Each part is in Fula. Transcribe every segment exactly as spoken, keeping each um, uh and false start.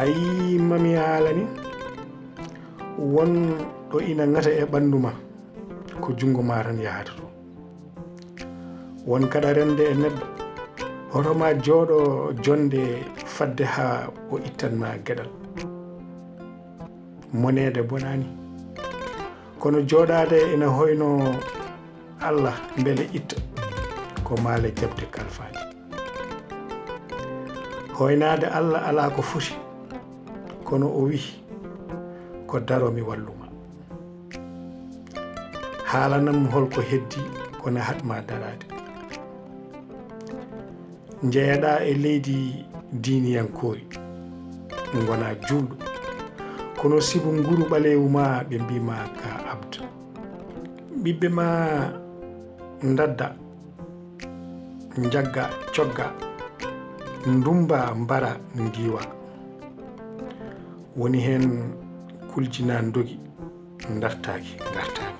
Ayi mami haalani, won ɗo ina ŋata e ɓanndu ma, ko junngo ma tan yahata toon. Won kaɗa rende e neɗɗo, hoto ma jooɗo jonnde fadde haa o ittan ma geɗal. Moneede bonaani, kono jooɗaade ina hoyno Allah mbele itta, ko maale jaɓde kalfaaji. Hoynaade Allah alaa ko foti, kono o wiyi, ko daro mi wallu ma. Haalanam hol ko heddi ko nahat ma daraade. Njeyaɗa e leydi diiniyankooy, ngona juulɗo, kono sibu nguru ɓaleewu ma ɓe mbi ma ka abd. Ɓiɓɓe ma ndadda, njagga, cogga, ndumba, mbara, ndiwa. Woni heen kuljina ndogi, ndartaaki, ngartaani.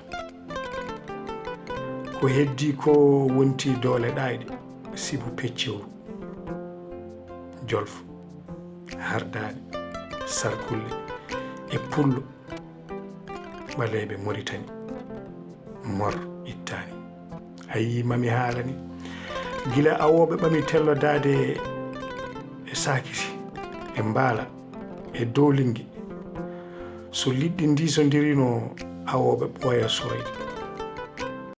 Ko heddi ko wonti doole ɗaayɗe, sibu peccewru, jolfo, hardaaɗe, sarkulle e pullo. Ɓaleeɓe Moritani, mor ittaani. Ayi mami haalani, gila awooɓe ɓami tellodaade e saakiti, e mbaala, e doolinnge. So liɗɗi ndiisondirino, awooɓe ɓooya sooyde.